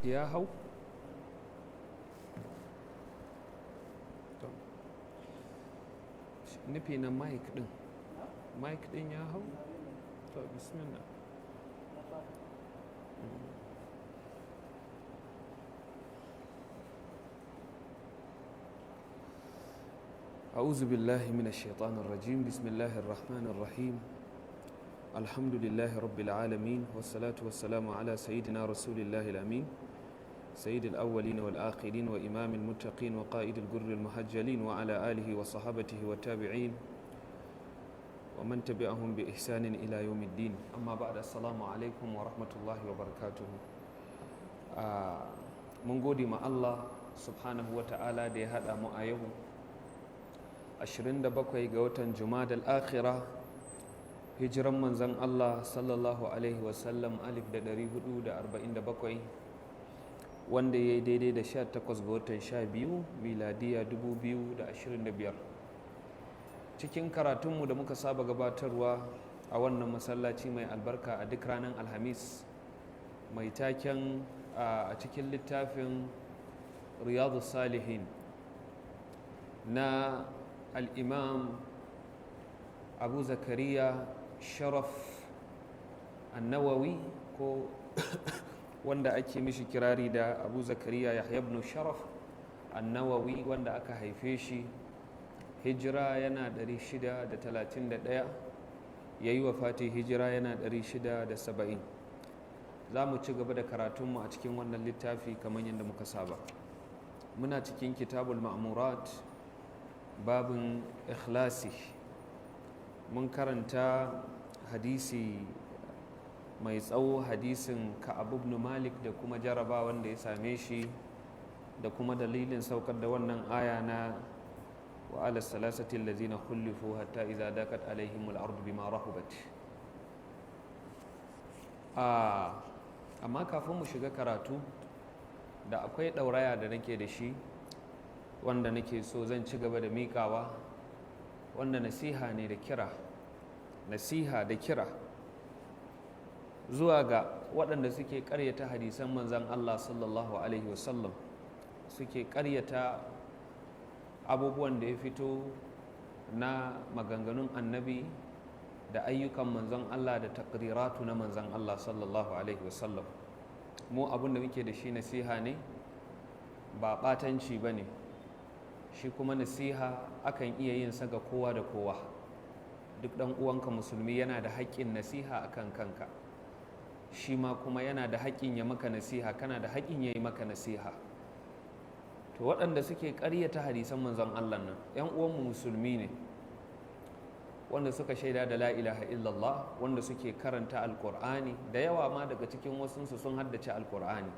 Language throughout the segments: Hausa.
Ya hau? Nufi na mic din. Mic din ya hau? To, bismillah. أعوذ بالله من الشيطان الرجيم. بسم الله الرحمن الرحيم. الحمد لله رب العالمين، والصلاة والسلام على سيدنا رسول الله الأمين، سيد الأولين والآخرين، وإمام المتقين، وقائد الجر المحجلين، وعلى آله وصحابته والتابعين ومن تبعهم بإحسان إلى يوم الدين. أما بعد، السلام عليكم ورحمة الله وبركاته. Mun gode ma Allah subhanahu wa ta'ala da ya haɗa mu a yau 27 ga watan Jumadal Akhira, hijiran manzan Allah sallallahu alaihi wasallam 1447, wanda ya yi daidai da 18 ga watan 12, miladiya 2025. Cikin karatunmu da muka saba gabatarwa a wannan masallaci mai albarka a duk ranar Alhamis, mai taken a cikin littafin Riyadu Salihin na al'imam Abu Zakariya Sharaf Annawawi, ko wanda ake mishi kirari da Abu Zakariya Yahya ibn Sharaf Annawawi, wanda aka haife shi hijira yana 631, ya yi wafati hijira yana 670. Za mu ci gaba da karatunmu a cikin wannan littafi kamar yadda muka saba. Muna cikin Kitabul Ma'murat, babin ikhlasi. Mun karanta hadisi mai tsawo, hadisin Ka'ab ibn Malik da kuma jaraba wanda ya same shi, da kuma dalilin saukar da wannan aya na wa ala salasati allazina khulifu hatta idza daqat alaihim al-ardu bima rahubat. Amma kafin mu shiga karatu, da akwai ɗauraya da nake da shi wanda nake so zan ci gaba da miƙawa, wanda nasiha ne da kira, nasiha da kira zuwa ga waɗanda suke ƙaryata hadisan manzan Allah sallallahu alaihi wasallam, suke ƙaryata abubuwan da ya fito na maganganun Annabi da ayyukan manzon Allah da takriratu na manzan Allah sallallahu alaihi wasallam. Mu abin da muke da shi nasiha ne, ba ɓatanci ba ne. Shi kuma nasiha akan iya yin sa ga kowa da kowa. Duk ɗan uwanka musulmi yana da haƙƙin nasiha akan kanka, shi ma kuma yana da haƙƙin ya maka nasiha, kana da haƙƙin ya yi maka nasiha. To, waɗanda suke ƙaryata hadisan manzon Allah nan, 'yan uwanmu musulmi ne wanda suka shaida da la ilaha illallah, wanda suke karanta Alƙur'ani, da yawa ma daga cikin wasunsu sun haddace Alƙur'ani.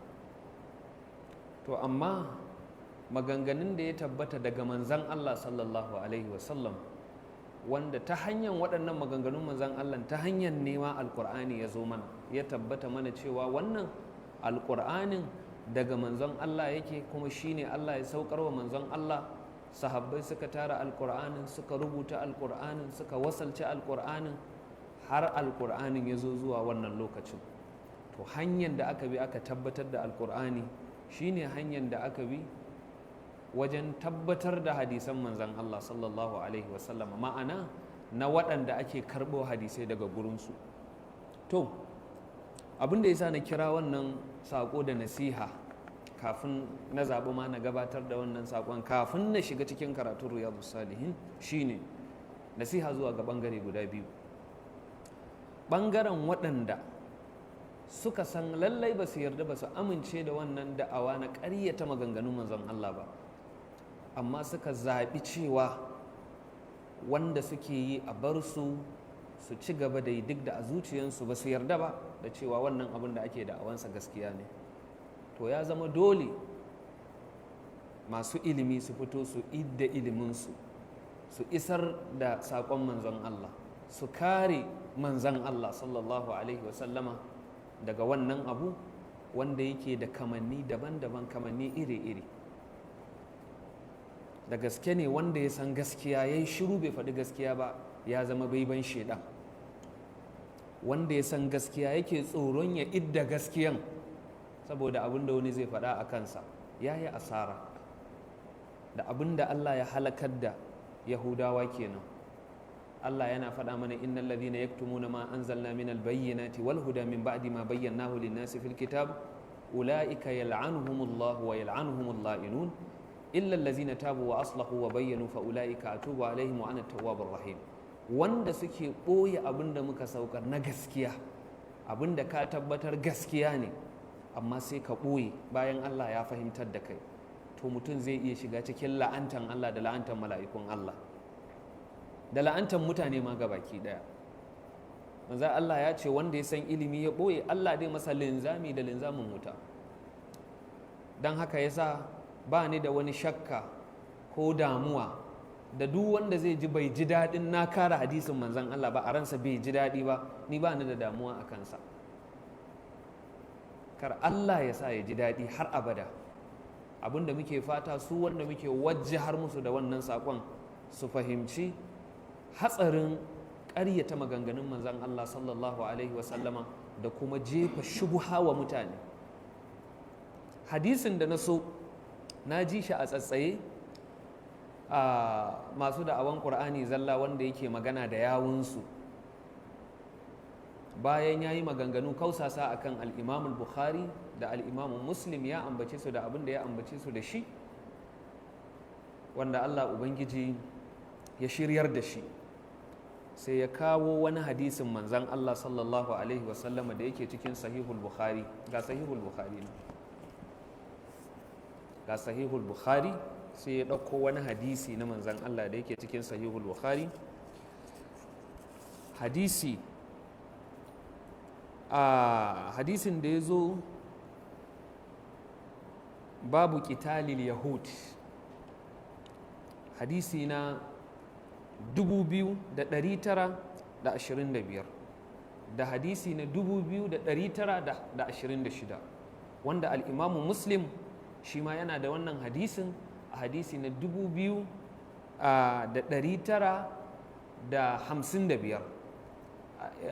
To, amma maganganun da ya tabbata daga manzan Allah sallallahu alaihi wasallam, wanda ta hanyar waɗannan maganganun manzan Allah, ta hanyar nema Alƙur'ani ya zo mana, ya tabbata mana cewa wannan Alƙur'anin daga manzon Allah yake, kuma shine Allah ya saukar wa manzon Allah. Sahabbai suka tara Alƙur'anin, suka rubuta Alƙur'anin, suka wasalce Alƙur'anin, har Alƙur'anin ya zo zuwa wannan lokacin. To, hanyar da aka bi aka tabbatar da Alƙur'ani shine hanyar da aka bi wajen tabbatar da hadisan manzan Allah sallallahu alaihi wasallam, ma'ana na waɗanda ake karɓo hadisai daga gurinsu. To, abin da ya sa na kira wannan saƙo da nasiha, kafin na zaɓi ma na gabatar da wannan saƙon kafin na shiga cikin karatun Riyadu Salihin, shine nasiha zuwa ga ɓangare guda biyu: ɓangaren waɗanda suka san lallai ba su yarda, ba su amince da wannan da'awa na ƙaryata maganganun manzon Allah ba, amma suka zaɓi cewa wanda suke yi a bar su su ci gaba da yi, duk da a zuciyarsu ba su yarda ba da cewa wannan abin da ake da'awansa gaskiya ne. To, ya zama dole masu ilimi su fito su idda iliminsu, su isar da saƙon manzon Allah, su kare manzon Allah sallallahu alaihi wasallama daga wannan abu wanda yake da kamanni daban-daban, kamanni iri-iri. Da gaske ne, wanda ya san gaskiya ya yi shiru bai faɗi gaskiya ba, ya zama baiban shaidan. Wanda ya san gaskiya yake tsoron ya idda gaskiyan Saboda abin da wani zai faɗa a kansa, ya yi asara. Da abin da Allah ya halakar da Yahudawa kenan. Allah yana faɗa mana: "Innal ladhina yaktumuna ma anzalna min albayyinati wal huda min ba'di ma bayyanahu lin-nasi fil kitab, ulaika yal'anuhumullahu wa yal'anuhumul la'inun, illa allazina tabu wa aslahu wa bayyanu, fa ulaika atubu alaihim wa ana tawwabur rahim." Wanda suke ɓoye abin da muka saukar na gaskiya, abin da ka tabbatar gaskiya ne, amma sai ka ɓoye bayan Allah ya fahimtar da kai, to mutum zai iya shiga cikin la'antan Allah da la'antan mala'ikun Allah da la'antan mutane ma gabaki daya. Manzo Allah ya ce wanda ya san ilimi ya ɓoye, Allah dai masa linzami da linzamin wuta. Don haka yasa ba ni da wani shakka ko damuwa da duk wanda zai ji bai ji daɗin na kare hadisin manzan Allah ba, a ransa bai ji daɗi ba, ni ba ni da damuwa a kansa. Kar Allah ya sa ya ji daɗi har abada. Abinda muke fata, su wanda muke wajjahar musu da wannan saƙon su fahimci hatsarin ƙaryata maganganun manzan Allah sallallahu alaihi wasallama da kuma jefa shubuha wa mutane. Hadisin da na so na ji shi a tsatsaye a masu da'awan Ƙur'ani zalla, wanda yake magana da yawunsu, bayan ya yi maganganu kausasa akan Al'imamul Bukhari da Al'imamun Muslim, ya ambace su da abin da ya ambace su da shi, wanda Allah Ubangiji ya shiryar da shi, sai ya kawo wani hadisin manzan Allah sallallahu alaihi wasallama da yake cikin Sahihul Bukhari. Ga Sahihul Bukhari ne, ga Sahihul Bukhari. Sai ya ɗauko wani hadisi na manzan Allah da yake cikin Sahihul Bukhari, hadisi a hadisin da ya zo babu qitalil yahud, hadisi na 2925 da hadisi na 2926, wanda Al'imamu Muslim shi ma yana da wannan hadisin a hadisi na 2955.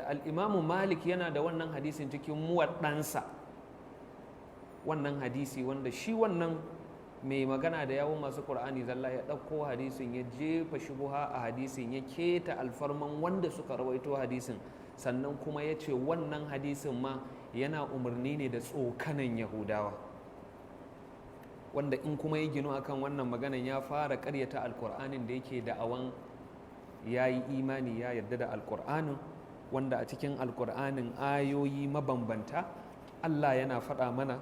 Al'imamu Malik yana da wannan hadisin cikin Muwaɗɗansa. Wannan hadisi wanda shi wannan mai magana da yawun masu Ƙur'ani zalla ya ɗauko hadisin, ya jefa shubuha a hadisin, ya keta alfarman wanda suka rawaito hadisin, sannan kuma ya ce wannan hadisin ma yana umarni ne da tsokanan Yahudawa, wanda in kuma ya ginu akan wannan maganan, ya fara karyata Alkur'anin da yake da'awan ya yi imani, ya yarda da Alkur'anin, wanda a cikin Alkur'anin ayoyi mabambanta Allah yana faɗa mana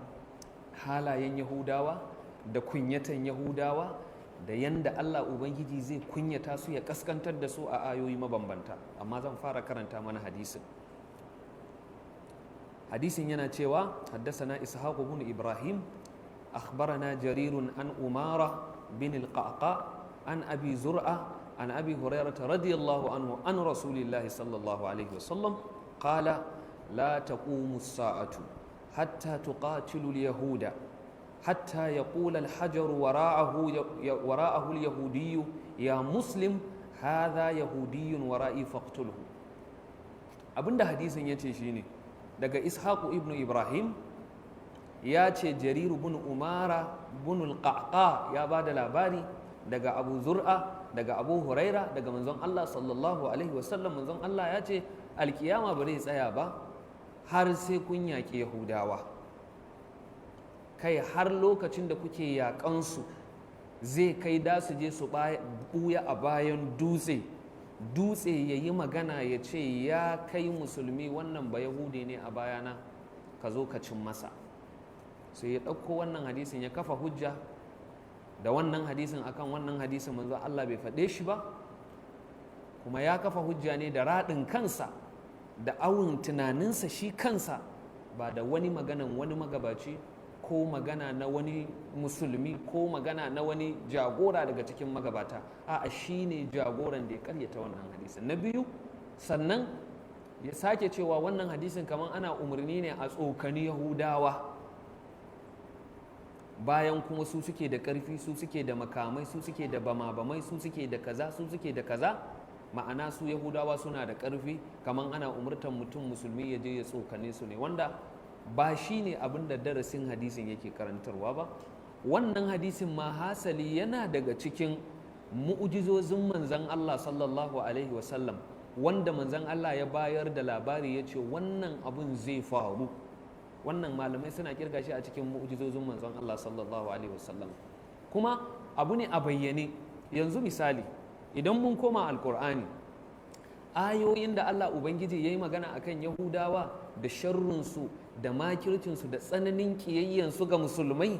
halayen Yahudawa da kunyatan Yahudawa da yanda Allah Ubangiji zai kunyata su, ya kaskantar da su a ayoyi mabambanta. Amma zan fara karanta mana hadisin. Hadisin yana cewa: حدثنا إسحاق بن إبراهيم، أخبرنا جرير، عن أمارة بن القعقاع، عن أبي زرعة، عن أبي هريرة رضي الله عنه، عن رسول الله صلى الله عليه وسلم قال: لا تقوم الساعة حتى تقاتلوا اليهود، حتى يقول الحجر وراءه اليهودي: يا مسلم، هذا يهودي ورائي فاقتله. Abinda hadisin ya ce shine, daga Ishaku ibnu Ibrahim ya ce Jariru bin Umara bin al-Qa'qa ya ba da labari daga Abu Zur'a, daga Abu Huraira, daga manzon Allah sallallahu alaihi wasallam. Manzon Allah ya ce alkiyama ba zai tsaya ba har sai kun yaƙi Yahudawa. Kai, har lokacin da kuke yaƙansu zai kai da su je su ɓuya a bayan dutse, dutse ya yi magana ya ce: "Ya kai musulmi, wannan ba Yahudi ne a bayana, ka zo ka cin masa." Sai ya ɗauko wannan hadisin ya kafa hujja da wannan hadisin akan wannan hadisin manzo Allah bai faɗe shi ba, kuma ya kafa hujja ne da raɗin kansa da awun tunaninsa shi kansa, ba da wani maganan wani magabaci ko magana na wani musulmi ko magana na wani jagora daga cikin magabata. A'a, shi ne jagoran da ya karyata wannan hadisin. Na biyu, sannan ya sake cewa wannan hadisin kamar ana umarni ne a tsokani Yahudawa, bayan kuma su suke da ƙarfi, su suke da makamai, su suke da bama-bamai, su suke da kaza, su suke da kaza. Ma'ana, su Yahudawa suna da ƙarfi, kamar ana umurtan mutum musulmi ya je ya tsokane su ne, wanda Ba shi ne abin da darasin hadisin yake karantarwa ba. Wannan hadisin ma hasali yana daga cikin mu'ujizozin Manzan Allah sallallahu alaihi wasallam, wanda Manzan Allah ya bayar da labari, ya ce wannan abun zai faru. Wannan malamai suna kirga shi a cikin mu'ujizozin Manzan Allah sallallahu alaihi wasallam, kuma abu ne a bayyane. Yanzu misali, idan mun koma Alkur'ani, ayoyin da Allah Ubangiji ya yi magana akan Yahudawa da sharrunsu da makircinsu da tsananin ƙiyayyansu ga Musulmai,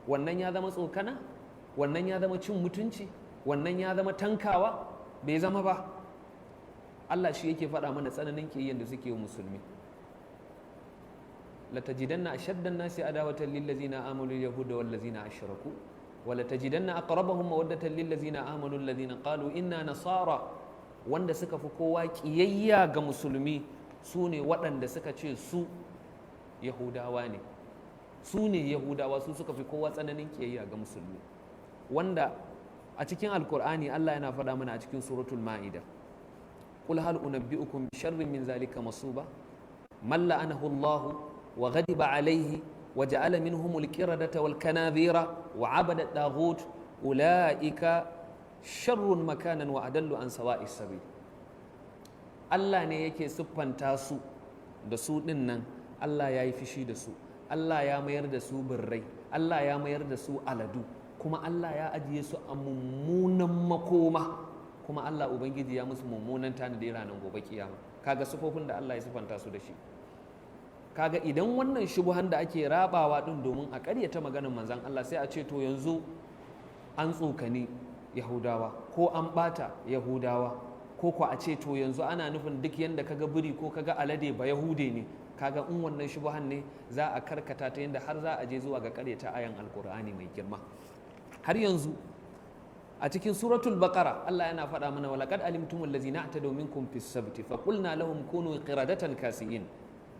wannan ya zama tsokana? Wannan ya zama cin mutunci? Wannan ya zama tankawa? Bai zama ba. Allah shi yake faɗa mana tsananin ƙiyayyan da suke musulmi: لتجدن أشد الناس عداوة للذين آمنوا اليهود والذين أشركوا ولتجدن أقربهم مودة للذين آمنوا الذين قالوا إنا نصارى. Wanda suka fi kowa ƙiyayya ga Musulmi su ne waɗanda suka ce su Yahudawa ne. Su ne Yahudawa, su suka fi kowa tsananin ƙiyayya ga Musulmi. Wanda a cikin Alkur'ani Allah yana faɗa mana a cikin Suratul Ma'ida: قل هل أنبئكم بشر من ذلك مثوبة من لعنه الله وغضب عليه وجعل منهم القردة والخنازير وعبد الطاغوت أولئك شر مكانا وأضل عن سواء السبيل. Allah ne yake siffanta su da su ɗin nan. Allah ya yi fishi da su, Allah ya mayar da su birrai, Allah ya mayar da su aladu, kuma Allah ya ajiye su a mummunan makoma, kuma Allah Ubangiji ya musu mummunan tanadi ranar gobe kiyama. Kaga sifofin da Allah ya siffanta su da shi. Kaga idan wannan shubuhan da ake rabawa din domin a ƙaryata maganar Manzan Allah, sai a ce to yanzu an tsokani Yahudawa ko an bata Yahudawa, ko a ce to yanzu ana nufin duk yanda kaga biri ko kaga alade ba Yahude ne. Kaga in wannan shubuhan ne, za a karkata ta yanda har za a je zuwa ga ƙaryata ayan Alkur'ani mai girma. Har yanzu a cikin Suratul Baqara Allah yana faɗa mana: ولقد علمتم الذين اعتدوا منكم في السبت فقلنا لهم كونوا قردة خاسئين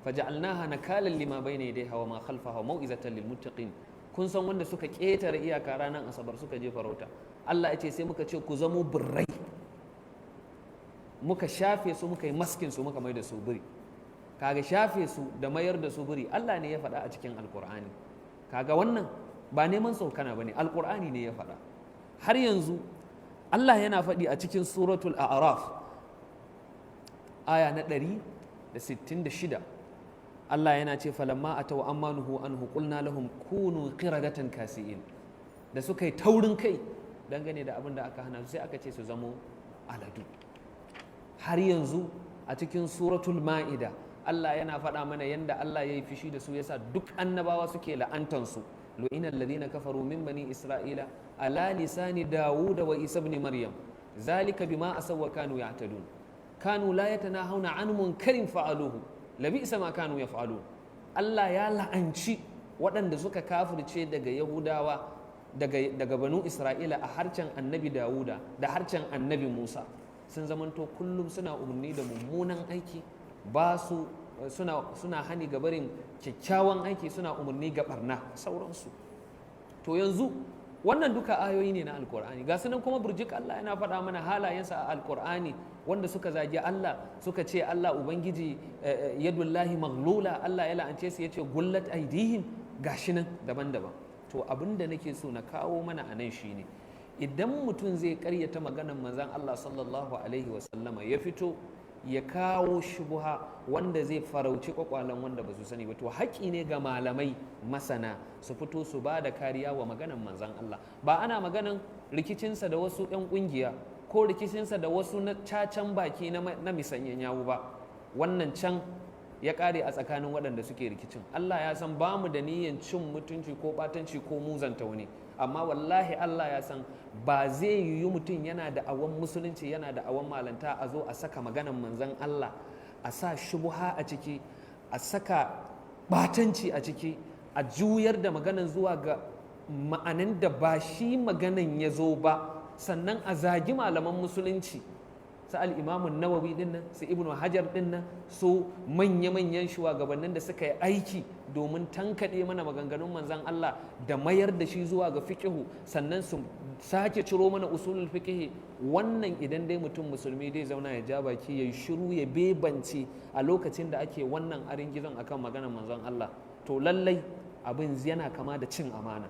فجعلناها نكالا لما بين يديها وما خلفها وموعظة للمتقين. Kun san wanda suka ƙetare iyaka ranar Asabar suka je farauta. Allah ya ce sai muka ce ku zamo birrai, muka shafe su, muka yi maskin su, muka mai da su biri. Kaga shafe su da mayar da su biri, Allah ne ya faɗa a cikin Alkur'ani. Kaga wannan ba neman tsokana ba ne, Alkur'ani ne ya faɗa. Har yanzu Allah yana faɗi a cikin Suratul A'raf, aya na 166, Allah yana ce: فلما عتوا عما نهوا عنه قلنا لهم كونوا قردة خاسئين. Da suka yi taurin kai dangane da abin da aka hana su, sai aka ce su zamo aladu. Har yanzu a cikin Suratul Ma'ida Allah yana faɗa mana yanda Allah ya yi fushi da su, yasa duk annabawa suke la'antansu: لعن الذين كفروا من بني إسرائيل على لسان داود وعيسى ابن مريم ذلك بما عصوا وكانوا يعتدون كانوا لا يتناهون عن منكر فعلوه لبئس ما كانوا يفعلون. Allah ya la'anci waɗanda suka kafirce daga Yahudawa, daga Banu Isra'ila, a harcen Annabi Dawuda da harcen Annabi Musa. Sun zamanto kullum suna umarni da mummunan aiki, ba su suna hani ga barin kyakkyawan aiki, suna umarni ga barna, sauransu. To yanzu wannan duka ayoyi ne na Alkur'ani, ga sunan kuma burjik. Allah yana faɗa mana halayensa a Alkur'ani, wanda suka zagi Allah, suka ce Allah Ubangiji يد الله مغلولة. Allah ya la'ance su, ya ce غلت أيديهم. Gashi nan daban-daban. To abin da nake so na kawo mana a nan shine, idan mutum zai karyata maganar Manzon Allah sallallahu alaihi wasallama, ya fito ya kawo shubuha wanda zai farauci kwakwalen wanda ba su sani ba, to haƙƙi ne ga malamai masana su fito su ba da kariya wa maganan Manzan Allah. Ba ana maganan rikicinsa da wasu 'yan ƙungiya ko rikicinsa da wasu na cacan baki na misanyen yawu ba. Wannan can ya ƙare a tsakanin waɗanda suke rikicin. Allah ya san ba mu da niyyan cin mutunci ko ɓatanci ko muzanta wani, amma wallahi Allah ya san ba zai yiwu mutum yana da awon musulunci, yana da awon malanta, a zo a saka maganan Manzan Allah, a sa shubuha a ciki, a saka batanci a ciki, a juyar da maganan zuwa ga ma'anan da ba shi maganan ya zo ba, sannan a zagi malaman musulunci, su Al'imamun Nawawi din nan, su Ibnu Hajar din nan, su manya-manyan shugabannin da suka yi aiki. domin tankaɗe mana maganganun manzan Allah da mayar da shi zuwa ga fiƙihu, sannan su sake ciro mana usulul fiƙihi. Wannan idan dai mutum musulmi dai zauna ya ja baki, ya yi shiru, ya bebance a lokacin da ake wannan arin gizon akan maganar manzon Allah, to lallai abin yana kama da cin amana.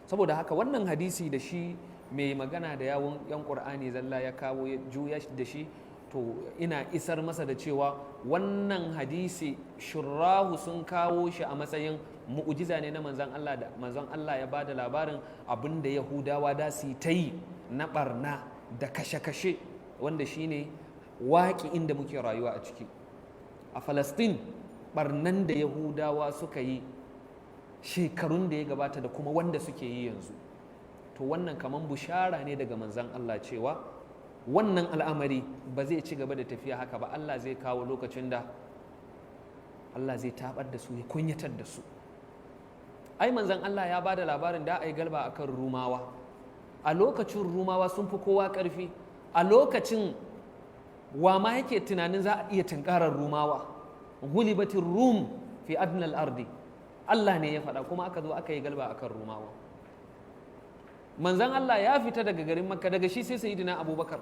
Saboda haka wannan hadisi da shi mai magana da yawun yan Ƙur'ani zalla ya kawo, ya juya da shi, to ina isar masa da cewa wannan hadisi shurrahu sun kawo shi a matsayin mu'ujiza ne na manzon Allah, da manzon Allah ya bada labarin abin da Yahudawa da su ta yi na barna da kashe-kashe, wanda shine waƙi inda muke rayuwa a ciki a Falastin, barnan da Yahudawa suka yi shekarun da ya gabata da kuma wanda suke yi yanzu. To wannan kaman bushara ne daga manzon Allah cewa wannan al'amari ba zai ci gaba da tafiya haka ba. Allah zai kawo lokacin da Allah zai tabar da su, ya kunyatar da su. Ai manzon Allah ya bada labarin da a yi galba akan Rumawa. A lokacin Rumawa sun fi kowa ƙarfi. A lokacin wa ma yake tunanin za a iya tunkarar Rumawa? غلبت الروم في أدنى الأرض, Allah ne ya faɗa, kuma aka zo aka yi galba akan Rumawa. Manzan Allah ya fita daga garin Makka, daga shi sai Sayyidina Abubakar.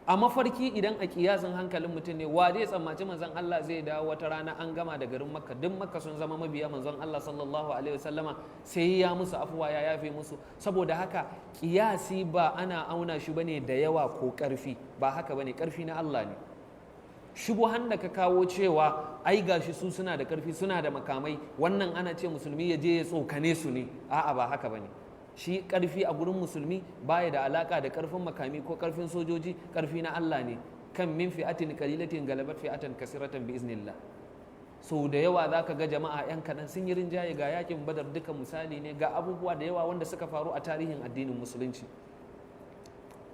A mafarki, idan a kiyasin hankalin mutum ne, wa zai tsammaci manzon Allah zai dawo wata rana an gama da garin Makka, duk Makka sun zama mabiya manzon Allah sallallahu alaihi wasallama, sai ya musu afuwa, ya yafe musu? Saboda haka kiyasi ba ana auna shi bane da yawa ko karfi, ba haka bane. Karfi na Allah ne. Shubuhan da ka kawo cewa ai gashi su suna da karfi, suna da makamai, wannan ana ce musulmi ya je ya tsokane su ne. A'a, ba haka bane. Shi karfi a gurin musulmi baya da alaka da karfin makami ko karfin sojoji. Karfi na Allah ne. كم من فئة قليلة غلبت فئة كثيرة بإذن الله. Sau da yawa za ka ga jama'a 'yan kaɗan sun yi rinjaye. Ga yakin Badar duka misali ne, ga abubuwa da yawa wanda suka faru a tarihin addinin musulunci.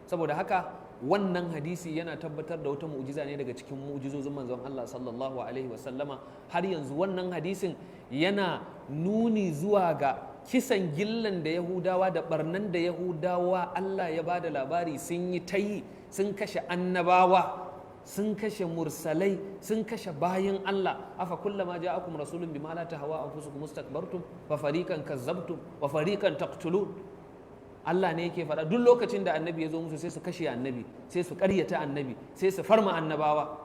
Saboda haka wannan hadisi yana tabbatar da wata mu'jiza ne daga cikin mu'jizozin manzon Allah sallallahu alaihi wasallama. Har yanzu wannan hadisin yana nuni zuwa ga kisan gillan da Yahudawa da barnan da Yahudawa Allah ya ba da labari sun yi ta yi. Sun kashe annabawa, sun kashe mursalai, sun kashe bayan Allah. أفكلما جاءكم رسول بما لا تهوى أنفسكم استكبرتم ففريقا كذبتم وفريقا تقتلون. Allah ne yake faɗa. Duk lokacin da annabi ya zo musu, sai su kashe annabi, sai su ƙaryata annabi, sai su farma annabawa.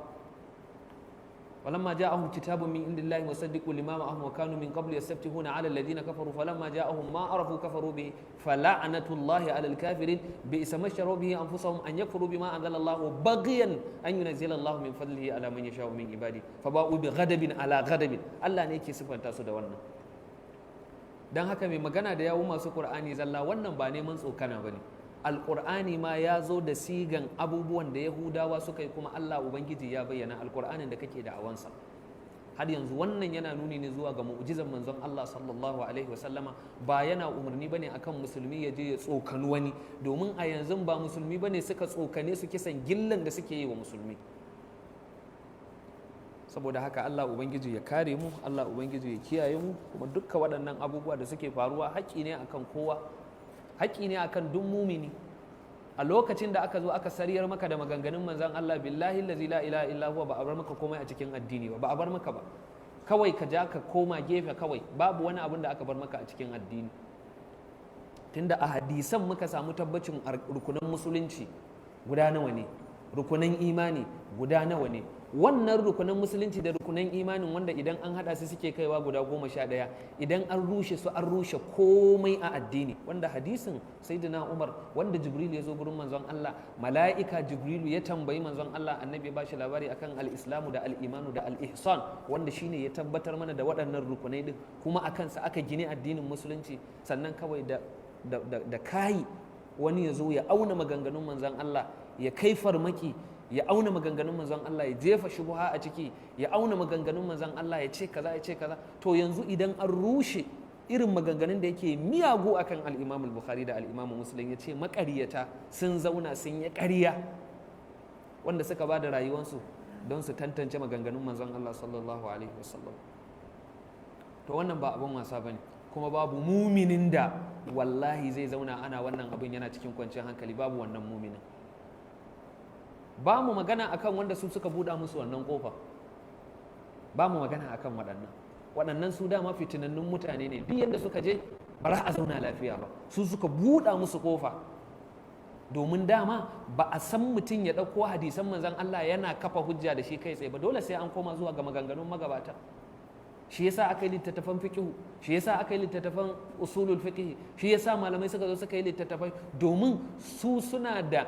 ولما جاءهم كتاب من عند الله مصدق لما معهم وكانوا من قبل يستفتحون على الذين كفروا، فلما جاءهم ما عرفوا كفروا به، فلعنة الله على الكافرين. بئس ما اشتروا به أنفسهم أن يكفروا بما أنزل الله بغيا أن ينزل الله من فضله على من يشاء من عباده، فباءوا بغضب على غضب. Allah ne yake sifanta su da wannan. Dan haka mai magana da yawun masu Qur'ani zalla, wannan ba neman tsokana bane. Alƙur'ani ma ya zo da sigan abubuwan da Yahudawa suka yi, kuma Allah Ubangiji ya bayyana Alƙur'anin da kake da awansa. Har yanzu wannan yana nuni ne zuwa ga mu'jizan manzon Allah sallallahu alaihi wasallama, ba yana umarni bane akan musulmi ya je ya tsokani wani, domin a yanzu ba musulmi bane suka tsokane su kisan gillan da suke yi wa musulmi. Saboda haka Allah Ubangiji ya kare mu, Allah Ubangiji ya kiyaye mu. Kuma dukka waɗannan abubuwa da suke faruwa haƙƙi ne akan kowa, haƙƙi ne akan duk mumini. A lokacin da aka zo aka sariyar maka da maganganun manzon Allah, بالله الذي لا إله إلا هو, ba a bar maka komai a cikin addini ba, ba a bar maka ba. Kawai ka ja ka koma gefe kawai, babu wani abin da aka bar maka a cikin addini. Tunda a hadisan muka samu tabbacin rukunan musulunci guda nawa ne, rukunan imani guda nawa ne. Wannan rukunan musulunci da rukunan imanin, wanda idan an hada su suke kaiwa guda 11, idan an rushe su, an rushe komai a addini. Wanda hadisin Sayyidina Umar, wanda Jibril ya zo gurin manzon Allah, mala'ika Jibrilu ya tambayi manzon Allah, annabi ya bashi labari akan al-islamu da al-imanu da al-ihsan, wanda shine ya tabbatar mana da waɗannan rukunai din, kuma akan sa aka gine addinin musulunci. Sannan kawai da kayi wani ya zo ya auna maganganun manzon Allah, ya kai farmaki, ya auna maganganun manzon Allah, ya jefa shubuha a ciki, ya auna maganganun manzon Allah, ya ce kaza, ya ce kaza. To yanzu idan an rushe irin maganganun da yake miyagu akan al-Imam al-Bukhari da al-Imam Muslim, ya ce maƙaryata sun zauna sun yi ƙarya, wanda suka ba da rayuwansu don su tantance maganganun manzon Allah sallallahu alaihi wasallam, to wannan ba abin wasa bane. Kuma babu muminin da wallahi zai zauna ana wannan abin yana cikin kwanciyar hankali, babu wannan muminin. Ba mu magana akan wanda su suka buɗa musu wannan ƙofa, ba mu magana akan waɗannan. Waɗannan su dama fitinannun mutane ne, duk yadda suka je ba za a zauna lafiya ba. Su suka buɗa musu kofa, domin dama ba a san mutum ya ɗauko hadisan Manzan Allah yana kafa hujja da shi kai tsaye ba. Dole sai an koma zuwa ga maganganun magabata. Shi yasa aka yi littattafan fiqhu, shi yasa aka yi littattafan usulul fiqh, shi yasa malamai suka zo suka yi littattafai, domin su suna da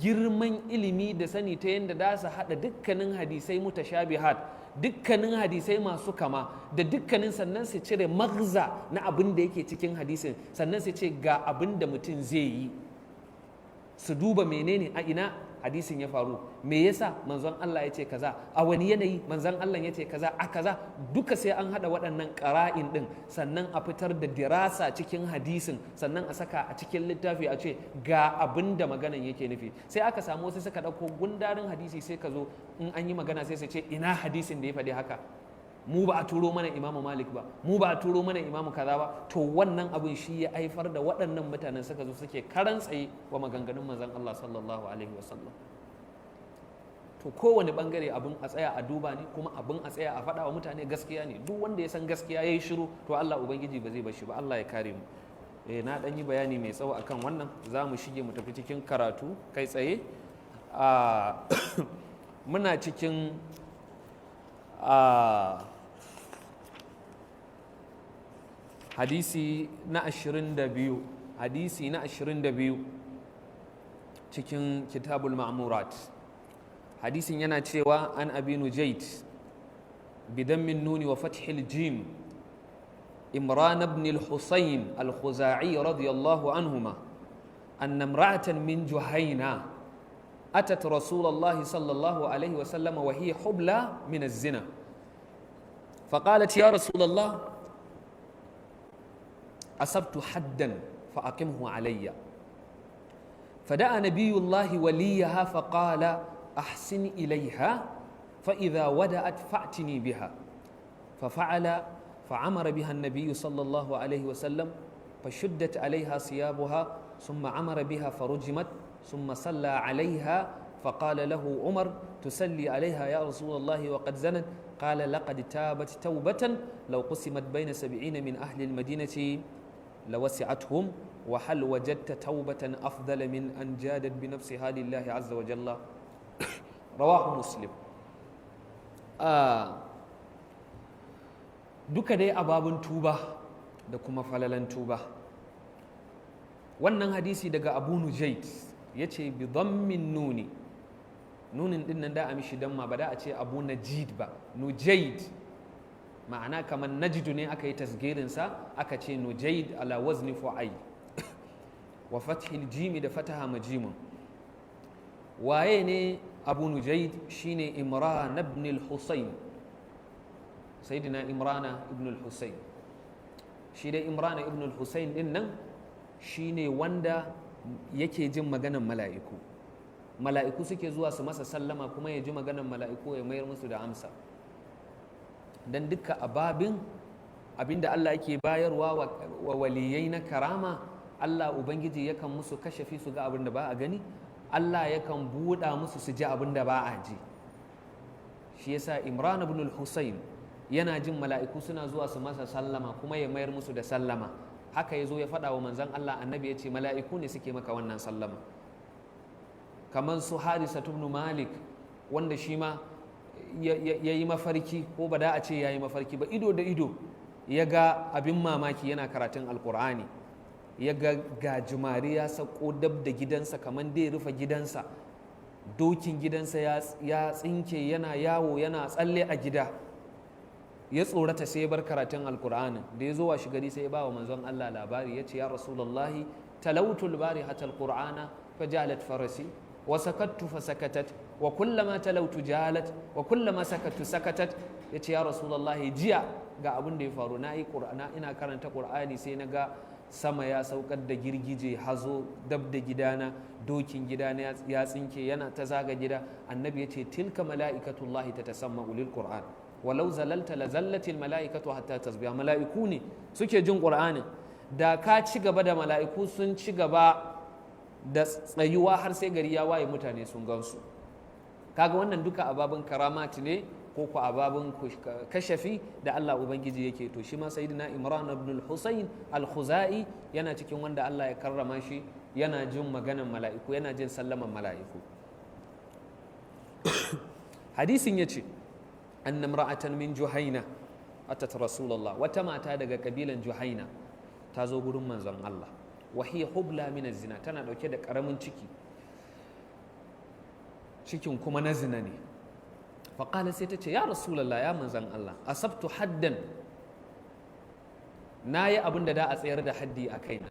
girman ilimi da sani ta yadda za su haɗa dukkanin hadisai mutashabihat, dukkanin hadisai masu kama da dukkanin, sannan su cire magza na abin da yake cikin hadisin, sannan su ce ga abin da mutum zai yi. Su duba menene, a ina hadisin ya faru, me yasa Manzon Allah ya ce kaza, a wani yanayi Manzon Allah ya ce kaza, a kaza. Duka sai an hada waɗannan ƙara'in ɗin, sannan a fitar da dirasa cikin hadisin, sannan a saka a cikin littafi, a ce ga abin da maganan yake nufi. Sai aka samu wasu suka ɗauko gundarin hadisi, sai ka zo in an yi magana sai su ce, "Ina hadisin da ya faɗi haka? Mu ba a turo mana Imamu Malik ba, mu ba a turo mana Imamu kaza ba." To wannan abin shi ya haifar da waɗannan mutanen suka zo suke karan tsaye wa maganganun Manzon Allah sallallahu alaihi wasallam. To kowane bangare abin a tsaya a duba ne, kuma abin a tsaya a faɗa wa mutane gaskiya ne. Duk wanda ya san gaskiya ya yi shiru, to Allah Ubangiji ba zai bar shi ba. Allah ya kare mu. Eh, na ɗan yi bayani mai tsawo akan wannan. Za mu shige mu tafi cikin karatu kai tsaye. Muna cikin hadisi na 22, hadisi na 22 cikin Kitabul Ma'murat. Hadisin yana cewa, an Abi Nujayd bidammin nuni wa fathil jim, Imran ibn al-Husayn al-Khuzai radiyallahu anhuma, أن امرأة من جهينة أتت رسول الله صلى الله عليه وسلم وهي حبلى من الزنا، فقالت: يا رسول الله، أصبت حدا فأقمه علي. فدعا نبي الله وليها فقال: أحسن إليها، فإذا ودأت فأتني بها. ففعل، فأمر بها النبي صلى الله عليه وسلم فشدت عليها ثيابها، ثم أمر بها فرجمت، ثم صلى عليها. فقال له عمر: تصلي عليها يا رسول الله وقد زنت؟ قال: لقد تابت توبة لو قسمت بين 70 من أهل المدينة لوسعتهم، وهل وجدت توبة أفضل من أن جادت بنفسها لله عز وجل؟ رواه مسلم. Duka dai ababun tuba da kuma falalan tuba. Wannan hadisi daga Abu Nujaid, ya ce bi min nuni, nunin din nan da a mishi damma, ba da a ce Abu Najid ba, Nujaid, ma'ana kamar Najidu ne aka yi tasgirinsa aka ce Nujaid, ala wazni fu'ai, wa fathil jimi, da fataha majimun. Waye ne Abu Nujaid? Shine Imran ibn al-Husayn, Sayyidina Imran ibn al-Husayn. Shi dai Imran ibn al-Husayn din nan shine wanda yake jin maganan mala'iku. Mala'iku suke zuwa su masa sallama, kuma ya ji maganan mala'iku ya mayar musu da amsa. Don dukka ababin abinda Allah yake bayarwa wa waliyai na karama, Allah Ubangiji yakan musu kashafi su ga abin da ba a gani, Allah yakan buɗa musu su ji abin da ba a ji. Shi yasa Imran ibn al-Husayn yana jin mala'iku suna zuwa su masa sallama, kuma ya mayar musu da sallama. Haka ya zo ya faɗa wa Manzan Allah. Annabi ya ce, "Mala'iku ne suke maka wannan sallama." Kamar su Harisa ibn Malik, wanda shi ma ya yi mafarki, ko ba da a ce ya yi mafarki ba, ido da ido ya ga abin mamaki. Yana karatun Alkur'ani, ya ga gajimare ya sako dab da gidansa kamar dai rufe gidansa, dokin gidansa ya tsinke yana yawo yana tsalle a gida. Ya tsorata, sai ya bar karatun Alkur'anin. Da ya zo wa gari, sai ya ba wa Manzon Allah labari, ya ce, "Ya Rasulullahi, talautu albarihata alqur'ana fajalat farasi, wa sakattu fasakatat, wa kullama talautu jalat, wa kullama sakattu sakatat." Ya ce, "Ya Rasulullahi, jiya ga abin da ya faru. Na yi ina karanta Qur'ani, sai na ga sama ya saukar da girgije, hazo dab da gidana, dokin gidana ya tsinke yana ta zaga gida." Annabi ya ce, "Tilka mala'ikatullahi tatasamma'u lil Qur'an, walau zalalta la zallatil mala'ikatu hatta tasbiha." Mala'iku ne suke jin Qur'anin. Da ka ci gaba, da mala'iku sun ci gaba da tsayuwa har sai gari ya waye, mutane sun gansu. Kaga wannan duka ababin karamati ne. ko ku ababin kashafi da Allah Ubangiji yake. To, shi ma Sayyidina Imran ibn al-Husayn al-Khuzai yana cikin wanda Allah ya karrama shi, yana jin maganan mala'iku, yana jin sallaman mala'iku. Hadisin yace: anna imra'atan min Juhaina atat Rasulullah. Wata mata daga kabilan Juhaina ta zo gurin manzon Allah. Wa hiya hubla min zina, tana dauke da karamin ciki, cikin kuma na zina ne. Faƙala, sai ta ce: "Ya Rasulallah, ya manzan Allah, asabtu haddan, na yi abin da a tsayar da haddi a kaina,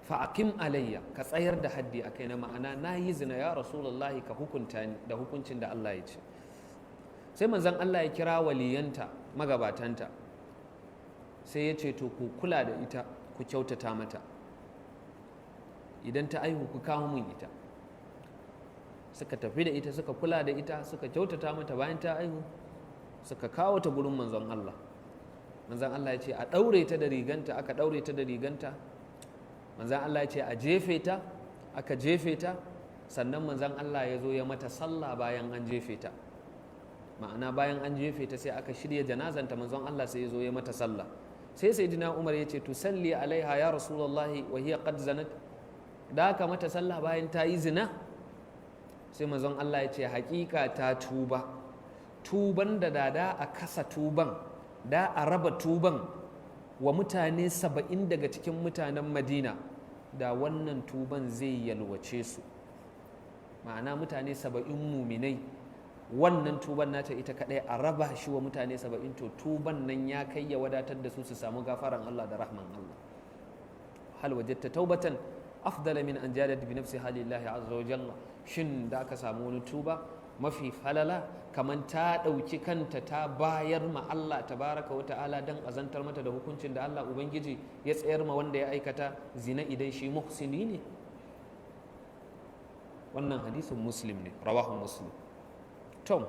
fa'akim alayya, ka tsayar da haddi a kaina, ma'ana na yi zina, ya Rasulallahi, ka hukunta ni da hukuncin da Allah ya ce." Sai manzan Allah ya kira waliyanta, magabatanta, sai ya ce: "To, ku kula da ita, ku kyautata mata. Idan ta aihu, ku kawo mun ita." Suka tafi da ita, suka kula da ita, suka kyautata mata. Bayan ta aihu, suka kawo ta gurin manzon Allah. Manzon Allah ya ce a ɗaure ta da riganta. Aka ɗaure ta da riganta. Manzon Allah ya ce a jefe ta. Aka jefe ta. Sannan manzon Allah ya zo ya mata sallah bayan an jefe ta. Ma'ana, bayan an jefe ta, sai aka shirya janazanta, manzon Allah sai ya zo ya mata sallah. Sai Sayyidina Umar ya ce: "Tusalli alaiha ya Rasulullahi wa hiya qad zanat? Da aka mata sallah bayan ta yi zina?" Sai manzon Allah ya ce: "Hakika ta tuba, tuban da da a kasa tuban, da a raba tuban wa mutane 70 daga cikin mutanen Madina, da wannan tuban zai yalwace su." Ma'ana, mutane 70 muminai, wannan tuban nata ita kadai, a raba shi wa mutane 70, to tuban nan ya kai ya wadatar da su su samu gafaran Allah da rahman Allah. Hal wajadta taubatan afdala min an jadat bi nafsiha lillahi azza wa jalla? Shin da aka samu wani tuba mafi falala kaman ta ɗauki kanta ta bayar ma Allah tabaraka wa ta'ala don azantar mata da hukuncin da Allah Ubangiji ya tsayar ma wanda ya aikata zina idan shi muhsini ne? Wannan hadisin Muslim ne, rawahu Muslim. To,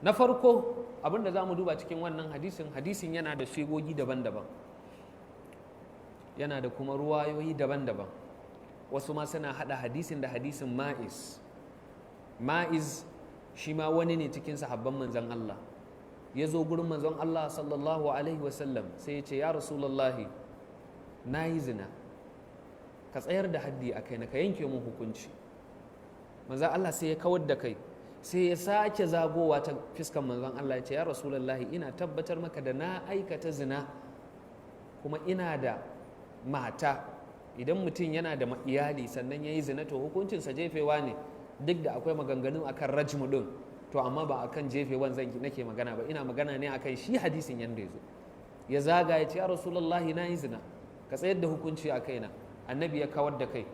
na farko abinda za mu duba cikin wannan hadisin, hadisin yana da sigogi daban-daban, yana da kuma ruwayoyi daban-daban. Wasu ma suna hada hadisin da hadisin Ma'iz. Ma'iz shi ma wani ne cikin sahabban manzon Allah. Ya zo gurin manzon Allah sallallahu alaihi wasallam, sai ya ce: "Ya Rasulallahi, na yi zina, ka tsayar da haddi a kai na, ka yanke mun hukunci." Manzon Allah sai ya kawar da kai. Sai ya sake zagowa ta fiskan manzon Allah, ya ce: "Ya Rasulallahi, ina tabbatar maka da na aikata zina, kuma ina da mata." Idan mutum yana da iyali sannan ya yi zina, to hukuncinsa jefewa ne, duk da akwai maganganu akan rajmu din. To, amma ba akan jefewan zan nake magana ba, ina magana ne akan shi hadisin yanda ya zo. Ya zaga ya ce: "Ya Rasulullahi, na yi zina, ka tsayar da hukunci a kaina." Annabi ya kawar da kai.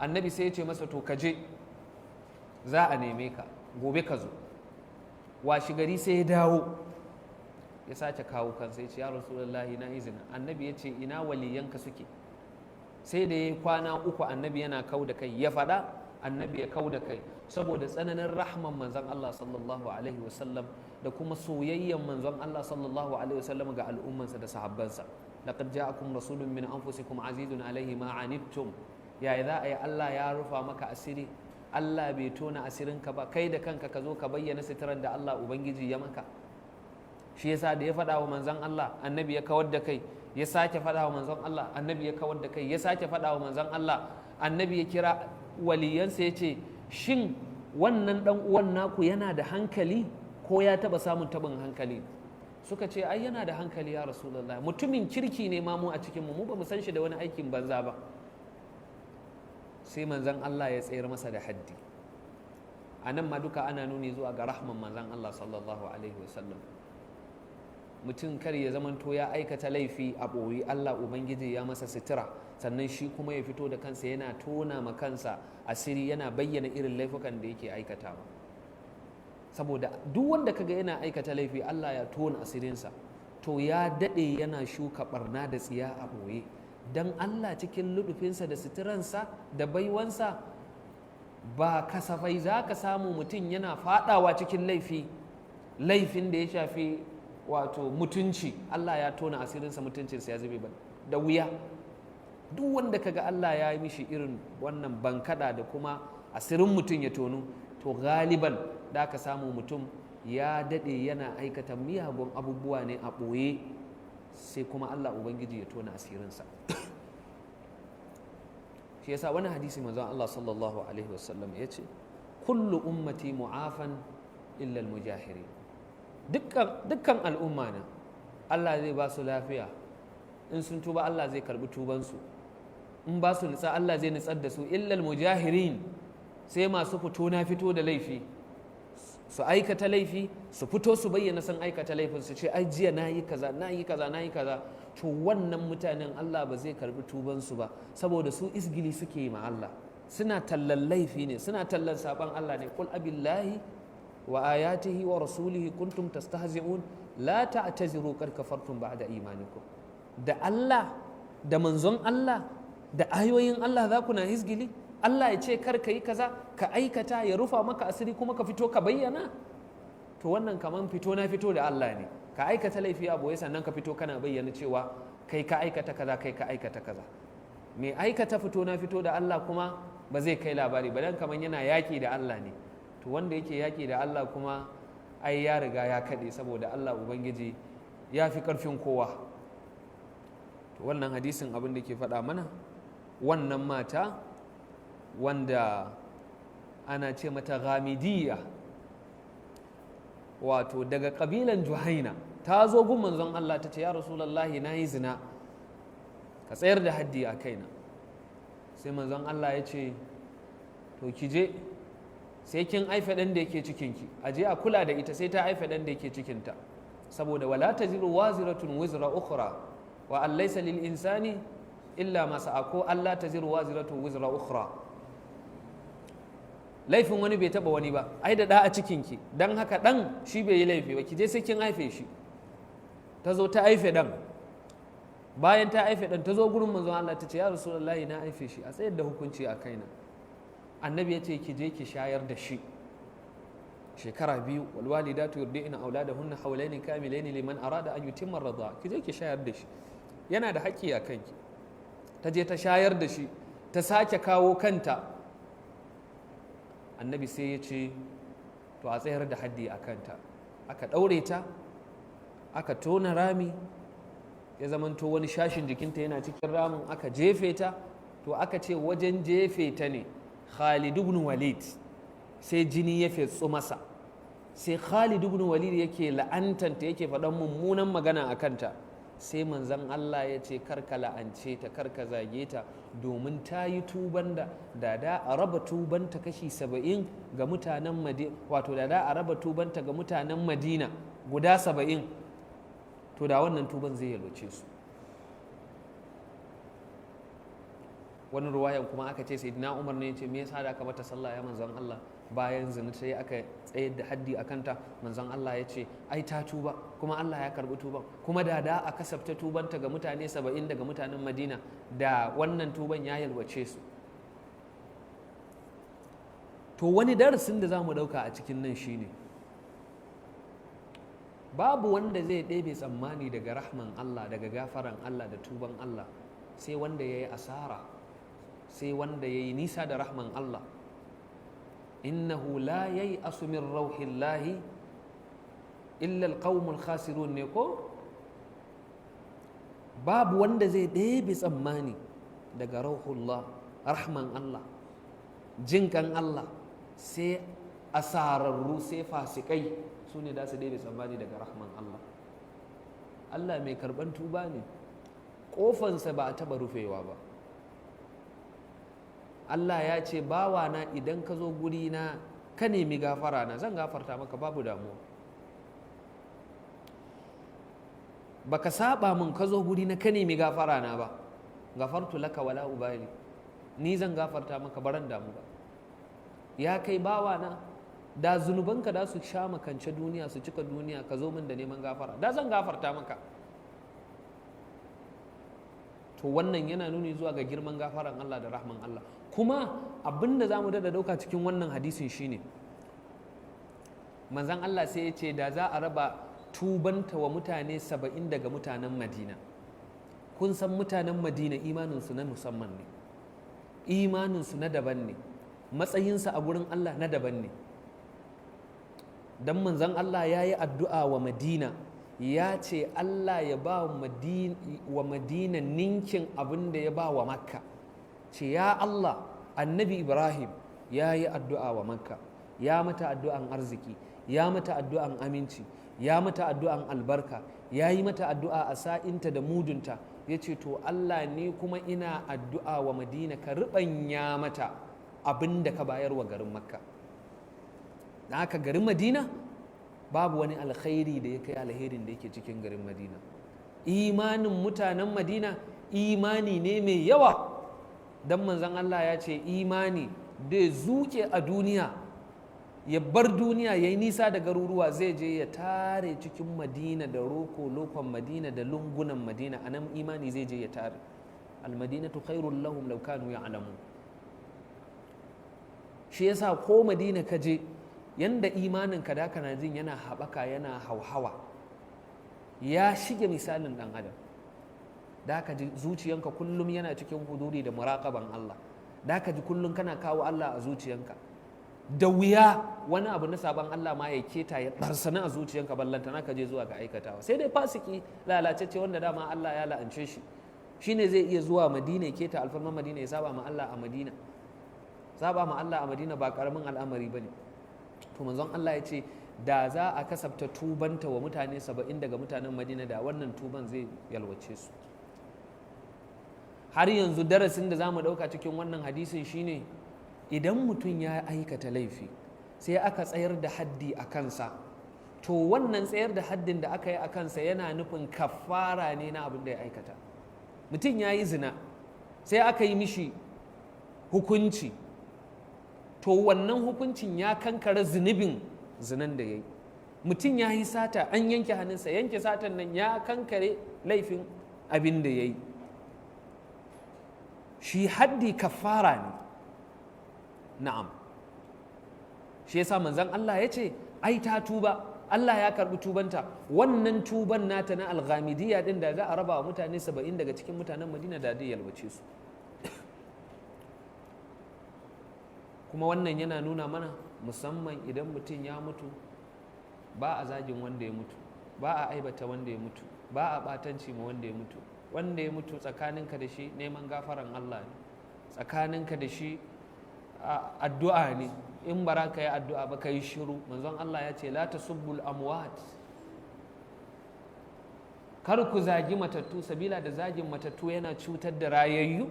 Annabi sai ya ce masa: "To, ka je, za a neme ka gobe, ka zo." Washi gari sai ya dawo, ya sace kawo kansa, ya ce: "Ya Rasulullahi, na yi zina." Annabi ya ce: "Ina waliyanka suke?" Sai da ya yi kwana 3 annabi yana kau da kai. Ya faɗa, annabi ya kau da kai, saboda tsananin rahman manzon Allah sallallahu alaihi wasallam da kuma soyayyen manzon Allah sallallahu alaihi wasallam ga al'ummansa da sahabbansa. Laqad ja'akum rasulun min anfusikum azizun alaihi ma anittum. Ya za a yi Allah ya rufa maka asiri, Allah bai tona asirinka ba, kai da kanka ka zo ka bayyana sitiran da Allah Ubangiji ya maka? Shi yasa da ya faɗa wa manzon Allah, annabi ya kawar da kai. Ya sake faɗa wa manzon Allah, annabi ya kawar da kai. Ya sake faɗa wa manzon Allah, annabi ya kira waliyansa, ya ce: "Shin wannan ɗan uwan naku yana da hankali ko ya taɓa samun taɓin hankali?" Suka ce: "Ai yana da hankali, ya Rasulullah, mutumin kirki ne ma mu a cikinmu, mu ba mu san shi da wani aikin banza ba." Sai manzon Allah ya tsayar masa da haddi. A nan ma duka ana nuni zuwa ga rahman manzon Allah sallallahu alaihi wasallam. Mutum kar ya zamanto ya aikata laifi a ɓoye, Allah Ubangiji ya masa sutura, sannan shi kuma ya fito da kansa yana tona ma kansa asiri, yana bayyana irin laifukan da yake aikatawa. Saboda duk wanda kaga yana aikata laifi, Allah ya tona asirinsa, to ya daɗe yana shuka barna da tsiya a ɓoye. Don Allah cikin luɗufinsa da suturansa da baiwansa, ba kasafai za ka samu mutum yana faɗawa cikin laifi, laifin da ya shafi wato mutunci, Allah ya tona asirinsa, mutuncinsa ya zube ba, da wuya. Duk wanda kaga Allah ya yi mishi irin wannan bankada da kuma asirin mutum ya tonu, to To galiban da ka samu mutum ya daɗe yana aikata miyagun abubuwa ne a ɓoye, sai kuma Allah Ubangiji ya tona asirinsa. Shi yasa wani hadisi manzon Allah sallallahu alaihi wasallam ya ce: "Kullu ummati mu'afan illa al-mujahiri." Dukkan al'umma na Allah zai ba su lafiya in sun tuba, Allah zai karbi tubansu. In ba su nutsa, Allah zai nutsar da su. Illa al-mujahirin, sai masu fito na fito da laifi, su aikata laifi, su fito su bayyana sun aikata laifin, su ce, "Ai jiya na yi kaza, na yi kaza, na yi kaza." To wannan mutanen Allah ba zai karbi tubansu ba, saboda su isgili suke yi ma Allah, suna tallan laifi ne, suna tallan saban Allah ne. "Qul abillahi wa ayatihi wa rasulihi kuntum tastahzi'un, la ta'taziru, qad kafartum ba'da imanikum." Da Allah da manzon Allah da ayoyin Allah za ku na isgili? Allah ya ce kar ka yi kaza, ka aikata, ya rufa maka asiri, kuma ka fito ka bayyana. To wannan kaman fito na fito da Allah ne. Ka aikata laifi a boye, sannan ka fito kana bayyana cewa kai ka aikata kaza, kai ka aikata kaza. Mai aikata fito na fito da Allah kuma ba zai kai labari ba, dan kaman yana yaƙi da Allah ne. To wanda yake yaƙi da Allah kuma ai ya riga ya kaɗe, saboda Allah Ubangiji ya fi ƙarfin kowa. To wannan hadisin abin da ke faɗa mana, wannan mata wanda ana ce mata Ghamidiyya, wato daga ƙabilan Juhaina, ta zo gun manzon Allah, ta ce, "Ya Rasulallahi, na yi zina, ka tsayar da haddi a kaina." Sai manzon Allah ya ce, "To ki je, sai kin haife ɗan da yake cikinki. A je a kula da ita sai ta haife ɗan da yake cikinta, saboda wala taziru waziratun wizra ukhra, wa an laysa lil insani illa ma sa'a, ko alla taziru waziratun wizra ukhra." Laifin wani bai taba wani ba. Ai da ɗa a cikinki, don haka ɗan shi bai yi laifi ba, ki je sai kin haife shi. Ta zo ta haife ɗan. Bayan ta haife ɗan, ta zo gurin manzon Allah, ta ce, "Ya Rasulullahi, na haife shi, a tsayar da hukunci a kaina." Annabi ya ce, "Ki je ki shayar da shi shekara 2. Wal walidatu yurdi'na auladahunna hawlaini kamilaini liman arada an yutimma radha. Ki je ki shayar da shi, yana da haƙƙi a kanki." Ta je ta shayar da shi, ta sake kawo kanta. Annabi sai ya ce, to a tsayar da haddi a kanta. Aka ɗaure ta, aka tona rami, ya zamanto wani shashin jikinta yana cikin ramin, aka jefe ta. To aka ce wajen jefe ta ne Khalid ibn Walid sai jini ya fetsu masa, sai Khalid ibn Walid yake la'antanta, yake faɗan mummunan magana a kanta. Sai manzon Allah ya ce, "Karka la'ance ta, karka zage ta, domin ta yi tuban da da a raba tubanta kashi 70 ga mutanen Madina, wato da a raba tubanta ga mutanen Madina guda 70, to da wannan tuban zai yalwace su." Wani ruwayan kuma aka ce Sayyidina Umar ne ya ce, "Me yasa da aka mata sallah, ya manzon Allah, bayan zina sai aka tsayar da haddi a kanta?" Manzon Allah ya ce, "Ai ta tuba, kuma Allah ya karbi tuban. Kuma da a kasafta tubanta ga mutane 70 daga mutanen Madina, da wannan tuban ya yalwace su." To wani darasin da za mu ɗauka a cikin nan shine, babu wanda zai ɗebe tsammani daga rahman Allah, daga gafaran Allah da tuban Allah, sai wanda ya yi asara, sai wanda ya yi nisa da rahman Allah. Innahu la yai'asu min rauhillahi illa alqaumul khasirun ne ko? Babu wanda zai ɗebe tsammani daga rauhullah, rahman Allah, jinkan Allah, sai asararru, sai fasikai, su ne da su ɗebe tsammani daga rahman Allah. Allah mai karɓan tuba ne, ƙofansa ba a taɓa rufewa ba. Allah ya ce, "Bawana, idan ka zo guri na ka nemi gafara na, zan gafarta maka, babu damuwa. Baka saba min ka zo guri na ka nemi gafara na ba, gafartu laka wala ubali, ni zan gafarta maka, baran damu ba. Ya kai bawana, da zunubanka da su sha makance duniya, su cika duniya, ka zo min da neman gafara, da zan gafarta maka." To wannan yana nuni zuwa ga girman gafaran Allah da rahman Allah. Kuma abinda za mu dada dauka cikin wannan hadisin shine, manzan Allah sai ya ce da za a raba tubanta wa mutane 70 daga mutanen Madina. Kun san mutanen Madina imaninsu na musamman ne, imaninsu na daban ne, matsayinsu a gurin Allah na daban ne. Don manzon Allah ya yi addu'a wa Madina, ya ce Allah ya ba wa Madina ninkin abin da ya ba wa Makka. Ce ya Allah, Annabi Ibrahim ya yi addu'a wa Makka, ya mata addu'an arziki, ya mata addu'an aminci, ya mata addu'an albarka, ya yi mata addu'a a sa'inta da mudunta. Ya ce, to Allah, ne kuma ina addu'a wa Madina, ka riɓanya mata abin da ka bayar wa garin Makka. Da haka garin Madina babu wani alkhairi da ya kai alherin da yake cikin garin Madina. Imanin mutanen Madina imani ne mai yawa, don manzon Allah ya ce imani da zuke a duniya, ya bar duniya, ya yi nisa da garuruwa, zai je ya tare cikin Madina da roko lokon Madina da lungunan Madina. A nan imani zai je ya tare. المدينة خير لهم لو كانوا يعلمون. Shi yasa ko Madina ka je, yanda imanin ka da kana jin yana haɓaka, yana hauhawa, ya shige misalin ɗan adam. Da ka ji zuciyanka kullum yana cikin huduri da muraƙaban Allah. Da ka ji kullum kana kawo Allah a zuciyanka. Da wuya wani abu na sabon Allah ma ya keta ya ɗarsana a zuciyanka, ballantana ka je zuwa ga aikatawa. Sai dai fasiki lalacecce, wanda dama Allah ya la'ance shi, shine zai iya zuwa Madina ya keta alfarman Madina, ya saba ma Allah a Madina. Saba ma Allah a Madina ba karamin al'amari bane. To manzon Allah ya ce da za a kasafta tubanta wa mutane 70 daga mutanen Madina, da wannan tuban zai yalwace su. Har yanzu darasin da za mu ɗauka cikin wannan hadisin shine, idan mutum ya aikata laifi sai aka tsayar da haddi a kansa, to wannan tsayar da haddin da aka yi a kansa yana nufin kafara ne na abin da ya aikata. Mutum ya yi zina, sai aka yi mishi hukunci, to wannan hukuncin ya kankare zunubin zinan da ya yi. Mutum ya yi sata, an yanke hannunsa, yanke satan nan ya kankare laifin abin da ya yi. Shi haddi kafara ne. Na'am, shi yasa manzon Allah ya ce ai ta tuba, Allah ya karbi tubanta. Wannan tuban nata na alghamidiyya din, da za a raba wa mutane 70 daga cikin mutanen Madina, da dai yalwace su. Kuma wannan yana nuna mana, musamman idan mutum ya mutu, ba a zagin wanda ya mutu, ba a aibata wanda ya mutu, ba a batanci ma wanda ya mutu. Wanda ya mutu, tsakaninka da shi neman gafaran Allah ne, tsakaninka da shi addu'a ne. In bara ka yi addu'a ba, ka yi shiru. Manzon Allah ya ce لا تسبوا الأموات, kar ku zagi matattu, sabila da zagin matattu yana cutar da rayayyu.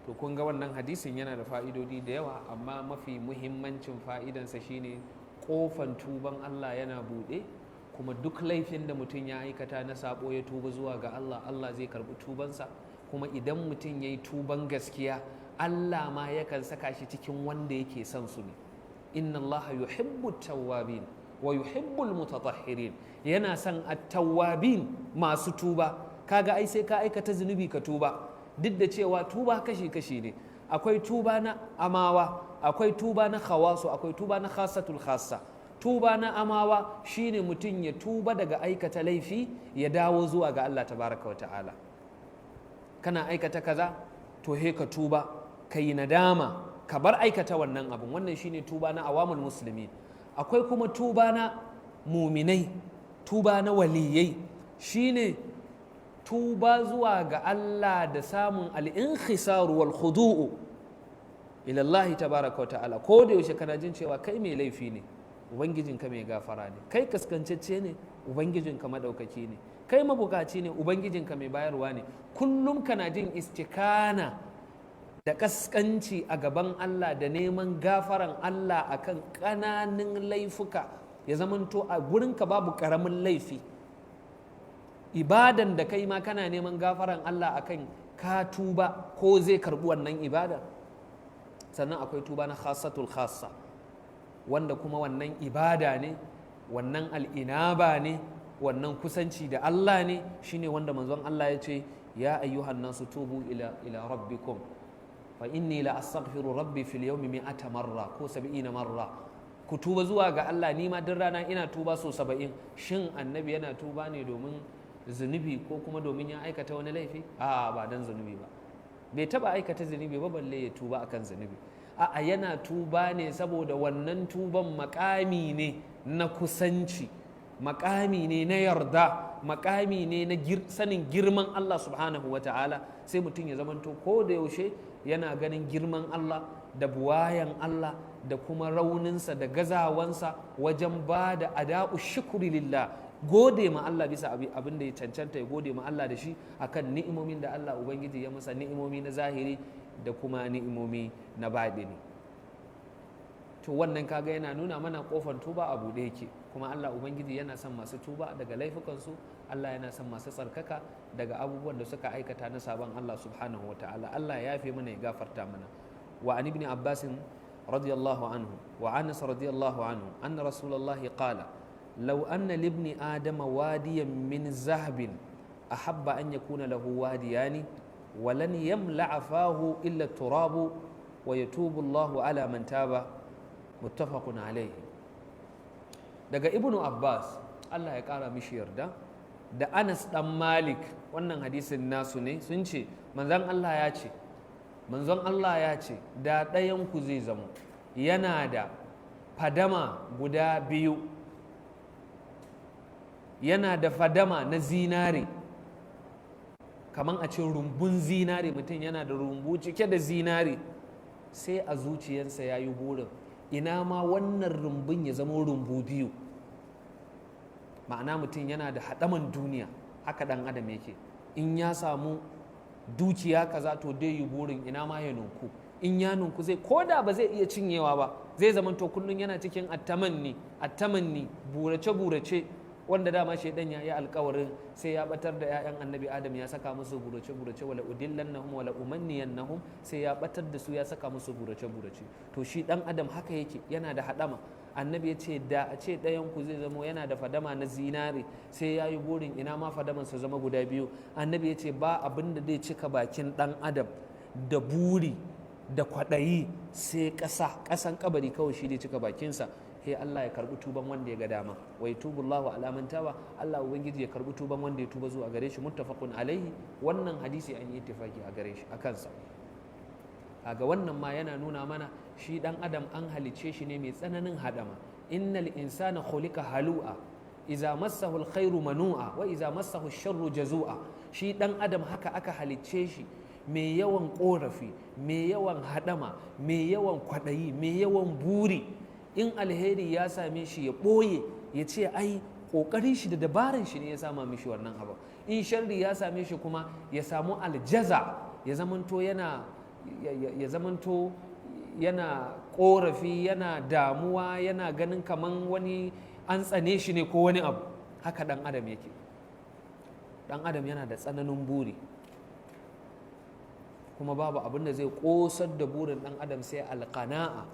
To kun ga wannan hadisin yana da fa'idodi da yawa, amma mafi muhimmancin fa'idansa shine kofan tuban Allah yana buɗe, kuma duk laifin da mutum ya aikata na sabo ya tuba zuwa ga Allah, Allah zai karɓi tubansa. Kuma idan mutum ya yi tuban gaskiya, Allah ma yakan saka shi cikin wanda yake son su ne. إن الله يحب التوابين ويحب المتطهرين. Yana son التوابين, masu tuba. Kaga ai sai ka aikata zunubi ka tuba. Duk da cewa tuba kashi-kashi ne, akwai tuba na amawa, akwai tuba na khawasu, akwai tuba na خاصة الخاصة. Tuba na amawa shine mutum ya tuba daga aikata laifi, ya dawo zuwa ga Allah تبارك وتعالى. Kana aikata kaza, to he ka tuba, ka yi nadama, ka bar aikata wannan abun. Wannan shine tuba na عوام المسلمين. Akwai kuma tuba na muminai, tuba na waliyai, shine tuba zuwa ga Allah da samun الانكسار والخضوع إلى الله تبارك وتعالى. Ko da yaushe kana jin cewa kai mai laifi ne, ubangijinka mai gafara ne. Kai kaskancacce ne, ubangijinka madaukaki ne. Kai mabukaci ne, ubangijinka mai bayarwa ne. Kullum kana jin istikana da kaskanci a gaban Allah da neman gafaran Allah akan ƙananan laifuka, ya zamanto a gurinka babu ƙaramin laifi. Ibadan da kai ma kana neman gafaran Allah akan ka tuba ko zai karbi wannan ibada. Sannan akwai tuba na خاصة الخاصة, wanda kuma wannan ibada ne, wannan الإنابة ne, wannan kusanci da Allah ne. Shine wanda manzon Allah ya ce يا أيها الناس توبوا إلى ربكم فإني لأستغفر ربي في اليوم مائة مرة ko 70 مرة. Ku tuba zuwa ga Allah, ni ma duk rana ina tuba so 70. Shin annabi yana tuba ne domin zunubi ko kuma domin ya aikata wani laifi? A ba dan zunubi ba, bai taba aikata zunubi ba balle ya tuba akan zunubi. A'a, yana tuba ne saboda wannan tuban makami ne na kusanci, makami ne na yarda, makami ne na sanin girman Allah subhanahu wa ta'ala. Sai mutum ya zamanto ko da yaushe yana ganin girman Allah da buwayan Allah da kuma rauninsa da gazawansa wajen ba da ada'u shukri lillah, gode ma Allah bisa abin da ya cancanta ya gode ma Allah da shi akan ni'imomin da Allah Ubangiji ya masa, ni'imomi na zahiri da kuma ni'imomi na baɗini. To wannan kaga yana nuna mana kofar tuba a buɗe yake, kuma Allah Ubangiji yana son masu tuba daga laifukansu. Allah yana son masu tsarkaka daga abubuwan da suka aikata na sabon Allah subhanahu wa ta'ala. Allah ya yafe mana, ya gafarta mana. Wa an Ibn Abbas radiyallahu anhu wa Anas radiyallahu anhu anna Rasulullahi qala: law anna libni adama wadiyan min zahabin ahabba an yakuna lahu wadiyani walan yamla'a fahu illa turabu wa yatubu Allahu ala man taba. Muttafaqun alaihi. Daga Ibnu Abbas, Allah ya kara mishi yarda, da Anas dan Malik, wannan hadisin nasu ne, sun ce manzon Allah ya ce, manzon Allah ya ce, da ɗayan ku zai zamo yana da fadama guda biyu, yana da fadama na zinare, kamar a ce rumbun zinare, mutum yana da rumbu cike da zinare, sai a zuciyarsa ya yi burin ina ma wannan rumbun ya zama rumbu biyu. Ma'ana, mutum yana da haɗaman duniya. Haka ɗan adam yake: in ya samu dukiya kaza, to dai yi burin ina ma ya nunku. In ya nunku, zai ko da ba zai iya cinyewa ba, zai zama to kullum yana cikin attamanni, attamanni, burace burace, wanda dama shaidan ya yi alkawarin sai ya batar da 'ya'yan Annabi Adam, ya saka musu burace burace: wala udillannahum wala umanniyannahum. Sai ya batar da su, ya saka musu burace burace. To shi dan adam haka yake, yana da hadama. Annabi ya ce da a ce ɗayan ku zai zama yana da fadama na zinare, sai ya yi burin ina ma fadaman su zama guda biyu. Annabi ya ce ba abin da zai cika bakin ɗan adam da buri da kwaɗayi sai ƙasa, ƙasan kabari kawai shi zai cika bakinsa. Sai Allah ya karbi tuban wanda ya ga dama. Wa yatubu Allahu ala man taba. Allah Ubangiji ya karbi tuban wanda ya tuba zuwa gare shi. Muttafaqun alaihi. Wannan hadisi an yi ittifaki a gare shi, a kansa. Kaga wannan ma yana nuna mana shi dan adam an halice shi ne mai tsananin hadama. Innal insana khuliqa halu'a, iza massahu alkhairu manu'a, wa iza massahu sharru jazu'a. Shi dan adam haka aka halicce shi, mai yawan korafi, mai yawan hadama, mai yawan kwadayi, mai yawan buri. In alheri ya same shi, ya ɓoye, ya ce ai ƙoƙarin shi da dabaran shi ne ya sama mishi wannan abu. In sharri ya same shi kuma, ya samu aljaza, ya zamanto yana ƙorafi, yana damuwa, yana ganin kaman wani an tsane shi ne ko wani abu. Haka ɗan adam yake. Ɗan adam yana da tsananin buri, kuma babu abin da zai ƙosar da burin ɗan adam sai alƙana'a.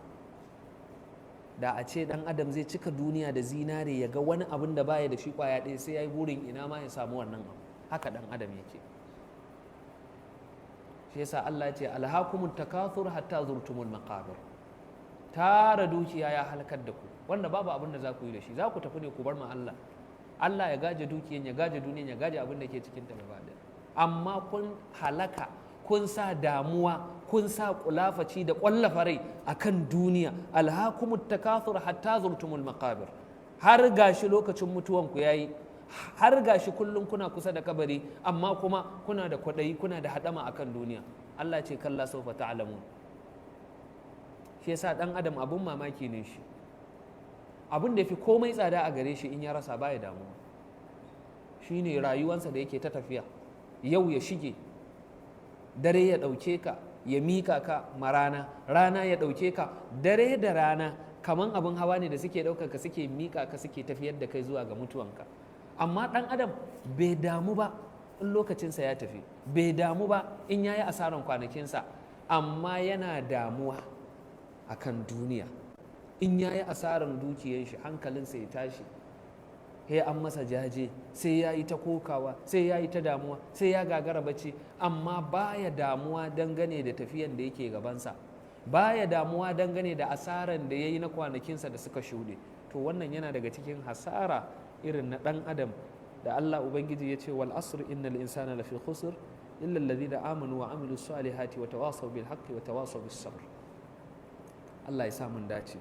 Da a ce ɗan adam zai cika duniya da zinare, ya ga wani abin da baya da shi kwaya ɗaya, sai ya yi burin ina ma ya samu wannan abu. Haka ɗan adam yake. Shi yasa Allah ya ce: alhakumut takathur hatta zurtumul maqabir. Tara dukiya ya halakar da ku, wanda babu abin da za ku yi da shi, za ku tafi ne ku bar ma Allah. Allah ya gaje dukiyan, ya gaje duniyan, ya gaje abin da ke cikin ta gaba ɗaya. Amma kun halaka, kun sa damuwa, kun sa kulafaci da ƙwallafa rai akan duniya. Alhakumut takathur hatta zurtumul maqabir. Har gashi lokacin mutuwan ku yayi, har gashi kullum kuna kusa da kabari, amma kuma kuna da kwaɗayi, kuna da haɗama akan duniya. Allah ce: kalla sawfa ta'lamun. Shi yasa dan adam abun mamaki ne shi. Abun da fi komai tsada a gare shi, in ya rasa baya damuwa, shine rayuwansa da yake ta tafiya. Yau ya shige, dare ya ɗauke ka, ya mika ka marana, rana ya ɗauke ka. Dare da rana kaman abin hawa ne da suke ɗaukar ka, suke mika ka, suke tafiyar da kai zuwa ga mutuwanka. Amma ɗan adam bai damu ba in lokacinsa ya tafi, bai damu ba in ya yi asaran kwanakinsa, amma yana damuwa akan duniya. In ya yi asaran dukiyar shi, hankalinsa ya tashi, sai an masa jaje, sai ya yi ta kokawa, sai ya yi ta damuwa, sai ya gagara bacci. Amma baya damuwa dangane da tafiyan da yake gabansa, baya damuwa dangane da asaran da ya yi na kwanakinsa da suka shuɗe. To wannan yana daga cikin hasara irin na ɗan adam da Allah Ubangiji ya ce: wal asr innal insana lafi khusr illa alladhina amanu wa amilu salihati wa tawasaw bil haqqi wa tawasaw bis sabr. Allah ya sa mun dace.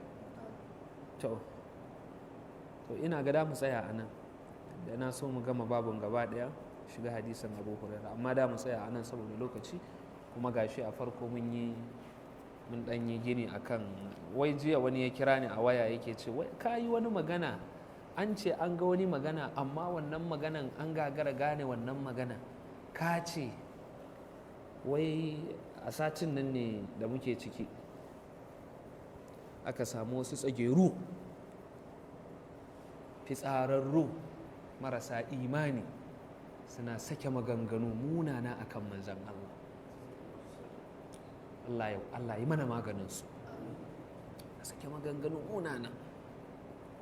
To ina ga da mu tsaya a nan, da na so mu gama babun gaba daya, shiga hadisin Abu Hurairah, amma da mu tsaya a nan saboda lokaci. Kuma gashi a farko mun yi mun dan yi gini akan wai jiya wani ya kira ni a waya yake ce wai ka yi wani magana, an ce an ga wani magana, amma wannan maganan an gagara gane wannan magana. Ka ce wai a satin nan ne da muke ciki aka samu wasu tsageru fitsararru marasa imani suna sake maganganu munana akan manzan Allah. Allah yi mana maganinsu. Sake maganganu munana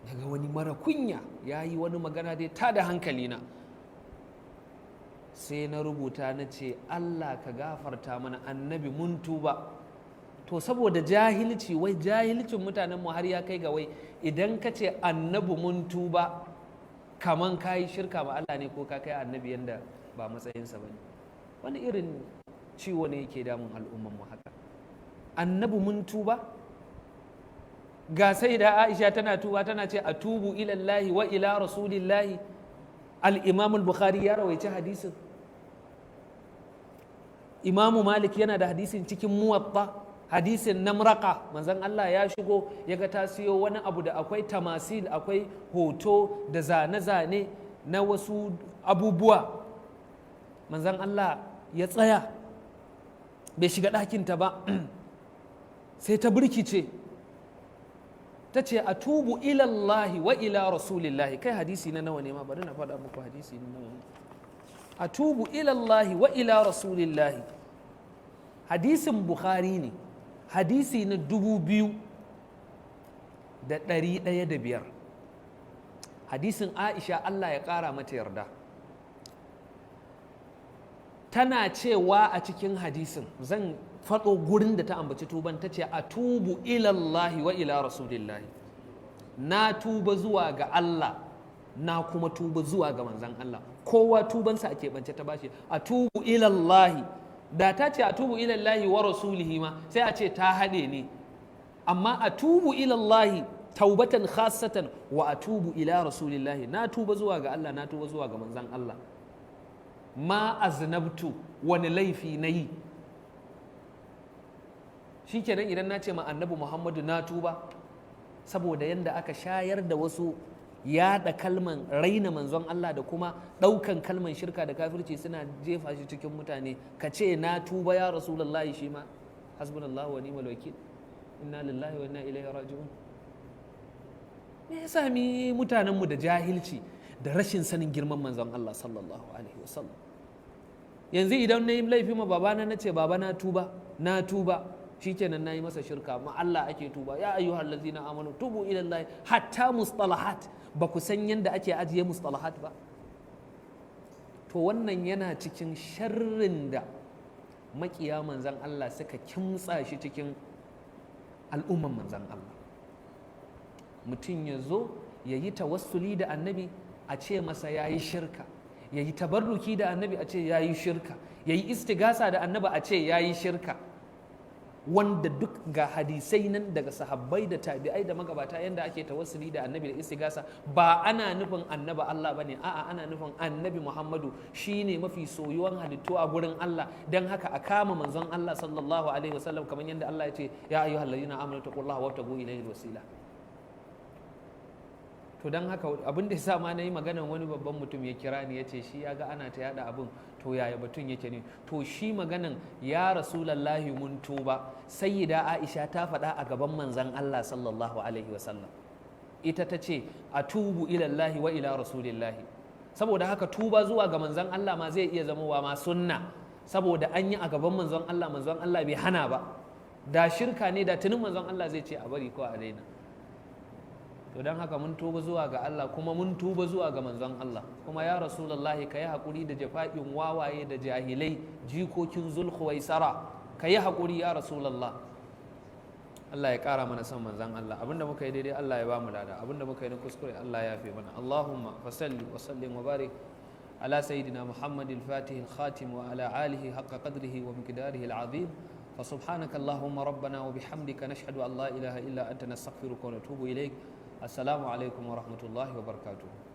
daga wani mara kunya ya yi wani magana dai ta da hankalina, sai na rubuta na ce Allah ka gafarta mana, annabi mun tuba. To saboda jahilci, wai jahilcin mutanenmu har ya kai ga wai idan ka ce annabi mun tuba kaman ka yi shirka ma Allah ne, ko ka kai annabi yanda ba matsayinsa ba ne. Wani irin ciwo ne yake damun al'ummanmu haka? Annabi mun tuba. Ga sai da Aisha tana tuba, tana ce atubu ilallahi wa ila rasulillahi. Al-imam al-Bukhari ya rawaici hadisin, Imamu Malik yana da hadisin cikin Muwatta, hadisin Namraka. Manzon Allah ya shigo ya ga ta siyo wani abu da akwai tamasil, akwai hoto da zane-zane na wasu abubuwa. Manzon Allah ya tsaya, bai shiga ɗakinta ba, sai ta birkice ta ce atubu ilallahi wa ila rasulillahi. Kai, hadisi na nawa ne ma? Bari na faɗa muku hadisi na nawa ne. Atubu ilallahi wa ila rasulillahi, hadisin Bukhari ne, hadisi na 2105, hadisin Aisha, Allah ya ƙara mata yarda. Tana cewa a cikin hadisin, zan faɗo gurin da ta ambaci tuban, ta ce atubu ilallahi wa ila rasulillahi, na tuba zuwa ga Allah, na kuma tuba zuwa ga manzan Allah. Kowa tubansa a keɓance ta bashi. Atubu ilallahi, da ta ce atubu ilallahi wa rasulihi ma sai a ce ta haɗe ne, amma atubu ilallahi taubatan khassatan wa atubu ila rasulillahi, na tuba zuwa ga Allah, na tuba zuwa ga manzan Allah. Ma aznabtu, wani laifi na yi? Shikenan, idan na ce ma Annabi Muhammadu na tuba, saboda yadda aka shayar da wasu yaɗa kalman raina manzon Allah da kuma ɗaukan kalman shirka da kafirci suna jefa shi cikin mutane, ka ce na tuba ya Rasulullahi, shi ma hasbunallahu wa ni'mal wakil, inna lillahi wa inna ilaihi raji'un. Me ya sami mutanenmu da jahilci da rashin sanin girman manzon Allah sallallahu alaihi wasallam? Yanzu idan na yi laifi ma babana, na ce baba na tuba, na tuba, shikenan na yi masa shirka. Ma Allah ake tuba. Ya ayyuhal ladzina amanu tubu ila Allah. Hatta mustalahat ba ku san yanda ake ajiye mustalahat ba. To wannan yana cikin sharrin da makiya manzan Allah suka kimtsa shi cikin al'umman manzan Allah. Mutum ya zo ya yi tawassuli da Annabi, a ce masa ya yi shirka. Ya yi tabarruki da Annabi, a ce ya yi shirka. Ya yi istigasa da Annabi, a ce ya yi shirka. Wanda duk ga hadisai nan daga sahabbai da tabi'ai da magabata yanda ake tawassuli da Annabi da istigasa. Ba ana nufin Annabi Allah bane, a'a, ana nufin Annabi Muhammadu shine mafi soyuwan halittu a gurin Allah. Dan haka a kama manzon Allah sallallahu alaihi wasallam, kamar yadda Allah ya ce ya ayyuhal ladina amanu taqullaha wabtagu ilayhi wasila. To don haka abin da ya sa ma na yi maganan, wani babban mutum ya kira ni ya ce shi ya ga ana ta yada abin, to yaya batun yake ne? To shi maganan ya Rasulallahi mun tuba, Sayyida Aisha ta faɗa a gaban manzan Allah sallallahu alaihi wasallam. Ita ta ce atubu ilallahi wa ila rasulillahi. Saboda haka tuba zuwa ga manzan Allah ma zai iya zamowa ma sunna, saboda an yi a gaban manzon Allah, manzon Allah bai hana ba. Da shirka ne, da tunin manzon Allah zai ce a bari ko a daina. To don haka mun tuba zuwa ga Allah, kuma mun tuba zuwa ga manzon Allah. Kuma ya Rasulullahi, ka yi haƙuri da jafa'in wawaye da jahilai jikokin Zulkhuwaisara. Ka yi haƙuri ya Rasulallah. Allah ya ƙara mana son manzon Allah. Abinda muka yi daidai, Allah ya ba mu lada. Abinda muka yi na kuskure, Allah ya fi mana. Allahumma fasalli wa sallim wa barik ala sayyidina Muhammadil fatih al-khatim wa ala alihi haqqa qadrihi wa miqdarihi al-azim. Fa subhanaka Allahumma rabbana wa bihamdika, nashhadu an la ilaha illa anta, nastaghfiruka wa natubu ilaik. Assalamu alaikum wa rahmatullahi wa barakatuh.